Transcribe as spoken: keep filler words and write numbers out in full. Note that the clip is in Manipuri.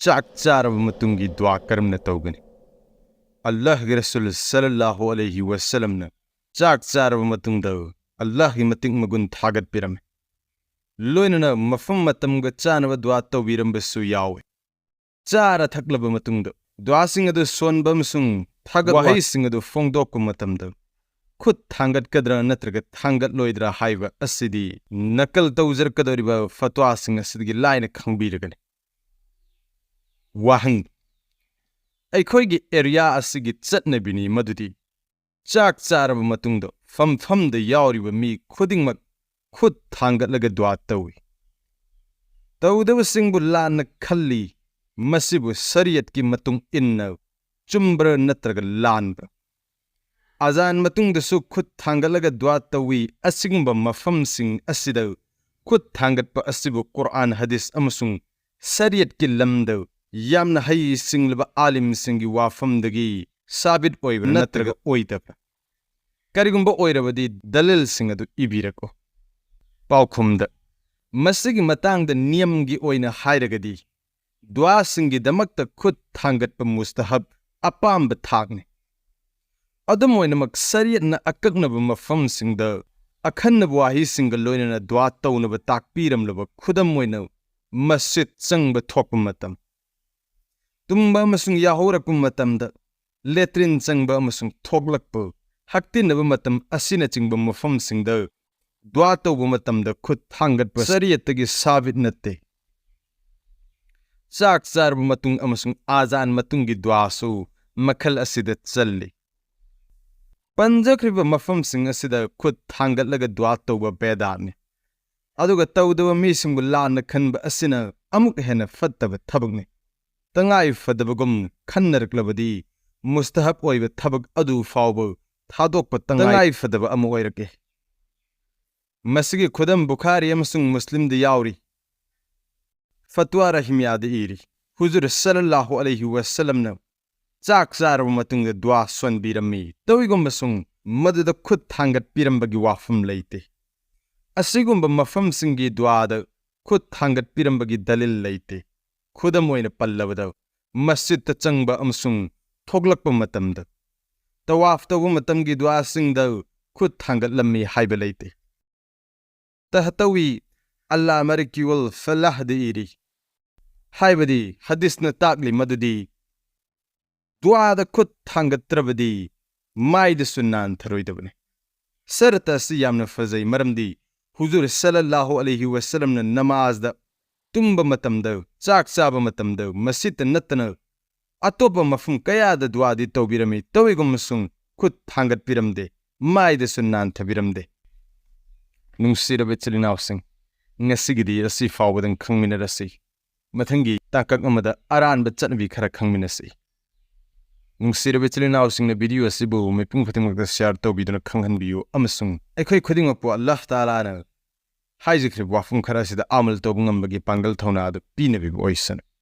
ꯆꯥꯛ ꯆꯥꯔꯕ ꯃꯇꯨꯡꯒꯤ ꯗꯨꯋꯥ ꯀꯔꯝꯅ ꯇꯧꯒꯅꯤ? ꯑꯜꯂꯥꯍꯒꯤ ꯔꯁꯨꯜ ꯁꯜꯂꯜꯂꯥꯍꯨ ꯑꯂꯩꯍꯤ ꯋꯁꯜꯂꯝꯅ ꯆꯥꯛ ꯆꯥꯔꯕ ꯃꯇꯨꯡꯗ ꯑꯜꯂꯥꯍꯒꯤ ꯃꯇꯤꯛ ꯃꯒꯨꯟ ꯊꯥꯒꯠꯄꯤꯔꯝꯃꯤ꯫ ꯂꯣꯏꯅꯅ ꯃꯐꯝ ꯃꯇꯝꯒ ꯆꯥꯅꯕ ꯗꯨꯋꯥ ꯇꯧꯕꯤꯔꯝꯕꯁꯨ ꯌꯥꯎꯏ꯫ ꯆꯥꯔ ꯊꯛꯂꯕ ꯃꯇꯨꯡꯗ ꯗꯨꯋꯥꯁꯤꯡ ꯑꯗꯨ ꯁꯣꯟꯕ ꯑꯃꯁꯨꯡ ꯊꯥꯒꯠ ꯋꯥꯍꯩꯁꯤꯡ ꯑꯗꯨ ꯐꯣꯡꯗꯣꯛꯄ ꯃꯇꯝꯗ ꯈꯨꯠ ꯊꯥꯡꯒꯠꯀꯗ꯭ꯔꯥ ꯅꯠꯇ꯭ꯔꯒ ꯊꯥꯡꯒꯠꯂꯣꯏꯗ꯭ꯔꯥ ꯍꯥꯏꯕ ꯑꯁꯤꯗꯤ ꯅꯀꯜ ꯇꯧꯖꯔꯛꯀꯗꯧꯔꯤꯕ ꯐꯠꯋꯥꯁꯤꯡ ꯑꯁꯤꯗꯒꯤ ꯂꯥꯏꯅ ꯈꯪꯕꯤꯔꯒꯅꯤ꯫ ꯋꯥꯍꯪ: ꯑꯩꯈꯣꯏꯒꯤ ꯑꯦꯔꯤꯌꯥ ꯑꯁꯤꯒꯤ ꯆꯠꯅꯕꯤꯅꯤ ꯃꯗꯨꯗꯤ ꯆꯥꯛ ꯆꯥꯔꯕ ꯃꯇꯨꯡꯗ ꯐꯝꯐꯝꯗ ꯌꯥꯎꯔꯤꯕ ꯃꯤ ꯈꯨꯗꯤꯡꯃꯛ ꯈꯨꯠ ꯊꯥꯡꯒꯠꯂꯒ ꯗꯨꯋꯥ ꯇꯧꯏ꯫ ꯇꯧꯗꯕꯁꯤꯡꯕꯨ ꯂꯥꯟꯅ ꯈꯜꯂꯤ꯫ ꯃꯁꯤꯕꯨ ꯁꯔꯤꯌꯠꯀꯤ ꯃꯇꯨꯡ ꯏꯟꯅ ꯆꯨꯝꯕ꯭ꯔꯥ ꯅꯠꯇ꯭ꯔꯒ ꯂꯥꯟꯕ꯭ꯔꯥ? ꯑꯖꯥꯟ ꯃꯇꯨꯡꯗꯁꯨ ꯈꯨꯠ ꯊꯥꯡꯒꯠꯂꯒ ꯗꯨꯋꯥ ꯇꯧꯏ꯫ ꯑꯁꯤꯒꯨꯝꯕ ꯃꯐꯝꯁꯤꯡ ꯑꯁꯤꯗ ꯈꯨꯠ ꯊꯥꯡꯒꯠꯄ ꯑꯁꯤꯕꯨ ꯀꯨꯔꯑꯥꯟ, ꯍꯗꯤꯁ ꯑꯃꯁꯨꯡ ꯁꯔꯤꯌꯠꯀꯤ ꯂꯝꯗ ꯌꯥꯝꯅ ꯍꯩꯁꯤꯡꯂꯕ ꯑꯥꯂꯤꯝꯁꯤꯡꯒꯤ ꯋꯥꯐꯝꯗꯒꯤ ꯁꯥꯕꯤꯠ ꯑꯣꯏꯕ꯭ꯔꯥ ꯅꯠꯇ꯭ꯔꯒ ꯑꯣꯏꯗꯕ꯭ꯔꯥ? ꯀꯔꯤꯒꯨꯝꯕ ꯑꯣꯏꯔꯕꯗꯤ ꯗꯂꯤꯜꯁꯤꯡ ꯑꯗꯨ ꯏꯕꯤꯔꯛꯎ꯫ ꯄꯥꯎꯈꯨꯝꯗ, ꯃꯁꯤꯒꯤ ꯃꯇꯥꯡꯗ ꯅꯤꯌꯝꯒꯤ ꯑꯣꯏꯅ ꯍꯥꯏꯔꯒꯗꯤ, ꯗꯨꯋꯥꯁꯤꯡꯒꯤꯗꯃꯛꯇ ꯈꯨꯠ ꯊꯥꯡꯒꯠꯄ ꯃꯨꯁꯇꯍꯕ, ꯑꯄꯥꯝꯕ ꯊꯥꯛꯅꯤ꯫ ꯑꯗꯨꯝ ꯑꯣꯏꯅꯃꯛ, ꯁꯔꯤꯌꯠꯅ ꯑꯀꯛꯅꯕ ꯃꯐꯝꯁꯤꯡꯗ ꯑꯈꯟꯅꯕ ꯋꯥꯍꯩꯁꯤꯡꯒ ꯂꯣꯏꯅꯅ ꯗꯨꯋꯥ ꯇꯧꯅꯕ ꯇꯥꯛꯄꯤꯔꯝꯂꯕ, ꯈꯨꯗꯝ ꯑꯣꯏꯅ, ꯃꯁꯖꯤꯗ ꯆꯪꯕ ꯊꯣꯛꯄ ꯃꯇꯝ, ꯇꯨꯝꯕ ꯑꯃꯁꯨꯡ ꯌꯥꯍꯧꯔꯛꯄ ꯃꯇꯝꯗ, ꯂꯦꯇ꯭ꯔꯤꯟ ꯆꯪꯕ ꯑꯃꯁꯨꯡ ꯊꯣꯛꯂꯛꯄ, ꯍꯛꯇꯤꯟꯅꯕ ꯃꯇꯝ ꯑꯁꯤꯅꯆꯤꯡꯕ ꯃꯐꯝꯁꯤꯡꯗ ꯗꯨꯋꯥ ꯇꯧꯕ ꯃꯇꯝꯗ ꯈꯨꯠ ꯊꯥꯡꯒꯠꯄ ꯁꯔꯤꯌꯠꯇꯒꯤ ꯁꯥꯕꯤꯠ ꯅꯠꯇꯦ꯫ ꯆꯥꯛ ꯆꯥꯔꯕ ꯃꯇꯨꯡ ꯑꯃꯁꯨꯡ ꯑꯖꯥꯟ ꯃꯇꯨꯡꯒꯤ ꯗꯨꯋꯥꯁꯨ ꯃꯈꯜ ꯑꯁꯤꯗ ꯆꯜꯂꯤ꯫ ꯄꯟꯖꯈ꯭ꯔꯤꯕ ꯃꯐꯝꯁꯤꯡ ꯑꯁꯤꯗ ꯈꯨꯠ ꯊꯥꯡꯒꯠꯂꯒ ꯗꯨꯋꯥ ꯇꯧꯕ ꯕꯦꯗꯥꯠꯅꯤ꯫ ꯑꯗꯨꯒ ꯇꯧꯗꯕ ꯃꯤꯁꯤꯡꯕꯨ ꯂꯥꯟꯅ ꯈꯟꯕ ꯑꯁꯤꯅ ꯑꯃꯨꯛ ꯍꯦꯟꯅ ꯐꯠꯇꯕ ꯊꯕꯛꯅꯤ꯫ ꯇꯉꯥꯏ ꯐꯗꯕꯒꯨꯝ ꯈꯟꯅꯔꯛꯂꯕꯗꯤ, ꯃꯨꯁꯇꯍꯕ ꯑꯣꯏꯕ ꯊꯕꯛ ꯑꯗꯨ ꯐꯥꯎꯕ ꯊꯥꯗꯣꯛꯄ ꯇꯉꯥꯏ ꯇꯉꯥꯏ ꯐꯗꯕ ꯑꯃ ꯑꯣꯏꯔꯛꯏ꯫ ꯃꯁꯤꯒꯤ ꯈꯨꯗꯝ ꯕꯨꯈꯥꯔꯤ ꯑꯃꯁꯨꯡ ꯃꯨꯁꯂꯤꯝꯗ ꯌꯥꯎꯔꯤ꯫ ꯐꯠꯋꯥ ꯔꯍꯤꯃꯤꯌꯥꯗ ꯏꯔꯤ, ꯍꯨꯖꯨꯔ ꯁꯜꯂꯜꯂꯥꯍꯨ ꯑꯂꯩꯍꯤ ꯋꯁꯜꯂꯝꯅ ꯆꯥꯛ ꯆꯥꯔꯕ ꯃꯇꯨꯡꯗ ꯗꯨꯋꯥ ꯁꯣꯟꯕꯤꯔꯝꯃꯤ꯫ ꯇꯧꯏꯒꯨꯝꯕꯁꯨꯡ ꯃꯗꯨꯗ ꯈꯨꯠ ꯊꯥꯡꯒꯠꯄꯤꯔꯝꯕꯒꯤ ꯋꯥꯐꯝ ꯂꯩꯇꯦ꯫ ꯑꯁꯤꯒꯨꯝꯕ ꯃꯐꯝꯁꯤꯡꯒꯤ ꯗꯨꯋꯥꯗ ꯈꯨꯠ ꯊꯥꯡꯒꯠꯄꯤꯔꯝꯕꯒꯤ ꯗꯂꯤꯜ ꯂꯩꯇꯦ꯫ ꯈꯨꯗꯝ ꯑꯣꯏꯅ ꯄꯜꯂꯕꯗ, ꯃꯁꯖꯤꯗꯇ ꯆꯪꯕ ꯑꯃꯁꯨꯡ ꯊꯣꯛꯂꯛꯄ ꯃꯇꯝꯗ, ꯇꯋꯥꯐ ꯇꯧꯕ ꯃꯇꯝꯒꯤ ꯗꯨꯋꯥꯁꯤꯡꯗ ꯈꯨꯠ ꯊꯥꯡꯒꯠꯂꯝꯃꯤ ꯍꯥꯏꯕ ꯂꯩꯇꯦ꯫ ꯇꯍꯇꯋꯤ ꯑꯜꯂꯥ ꯃꯔꯤꯀꯤꯋꯜ ꯐꯂꯥꯍꯗ ꯏꯔꯤ꯫ ꯍꯥꯏꯕꯗꯤ ꯍꯗꯤꯁꯅ ꯇꯥꯛꯂꯤ ꯃꯗꯨꯗꯤ ꯗꯨꯋꯥꯗ ꯈꯨꯠ ꯊꯥꯡꯒꯠꯇ꯭ꯔꯕꯗꯤ ꯃꯥꯏꯗꯁꯨ ꯅꯥꯟꯊꯔꯣꯏꯗꯕꯅꯤ꯫ ꯁꯔꯠ ꯑꯁꯤ ꯌꯥꯝꯅ ꯐꯖꯩ, ꯃꯔꯝꯗꯤ ꯍꯨꯖꯨꯔ ꯁꯜꯂꯜꯂꯥꯍꯨ ꯑꯂꯩꯍꯤ ꯋꯁꯜꯂꯝꯅ ꯅꯃꯥꯖꯗ, ꯇꯨꯝꯕ ꯃꯇꯝꯗ, ꯆꯥꯛ ꯆꯥꯕ ꯃꯇꯝꯗ, ꯃꯁꯤꯇ ꯅꯠꯇꯅ ꯑꯇꯣꯞꯄ ꯃꯐꯝ ꯀꯌꯥꯗ ꯗꯨꯋꯥꯗꯤ ꯇꯧꯕꯤꯔꯝꯃꯤ, ꯇꯧꯏꯒꯨꯝꯕꯁꯨꯡ ꯈꯨꯠ ꯊꯥꯡꯒꯠꯄꯤꯔꯝꯗꯦ, ꯃꯥꯏꯗꯁꯨ ꯅꯥꯟꯊꯕꯤꯔꯝꯗꯦ꯫ ꯅꯨꯡꯁꯤꯔꯕ ꯏꯆꯤꯜ ꯏꯅꯥꯎꯁꯤꯡ, ꯉꯁꯤꯒꯤꯗꯤ ꯑꯁꯤ ꯐꯥꯎꯕꯗꯪ ꯈꯪꯃꯤꯟꯅꯔꯁꯤ꯫ ꯃꯊꯪꯒꯤ ꯇꯥꯡꯀꯛ ꯑꯃꯗ ꯑꯔꯥꯟꯕ ꯆꯠꯅꯕꯤ ꯈꯔ ꯈꯪꯃꯤꯟꯅꯁꯤ꯫ ꯅꯨꯡꯁꯤꯔꯕ ꯏꯆꯤꯜ ꯏꯅꯥꯎꯁꯤꯡꯅ ꯚꯤꯗꯤꯑꯣ ꯑꯁꯤꯕꯨ ꯃꯤꯄꯨꯝ ꯈꯨꯗꯤꯡꯃꯛꯇ ꯁꯤꯌꯥꯔ ꯇꯧꯕꯤꯗꯨꯅ ꯈꯪꯍꯟꯕꯤꯌꯨ, ꯑꯃꯁꯨꯡ ꯑꯩꯈꯣꯏ ꯈꯨꯗꯤꯡꯃꯛꯄꯨ ꯑꯜꯂꯥꯍ ꯇꯥꯂꯥꯅ ꯍꯥꯏꯖꯈ꯭ꯔꯤꯕ ꯋꯥꯐꯝ ꯈꯔ ꯑꯁꯤꯗ ꯑꯃꯜ ꯇꯧꯕ ꯉꯝꯕꯒꯤ ꯄꯥꯡꯒꯜ ꯊꯧꯅꯥ ꯑꯗꯨ ꯄꯤꯅꯕꯤꯕ ꯑꯣꯏꯁꯅꯨ꯫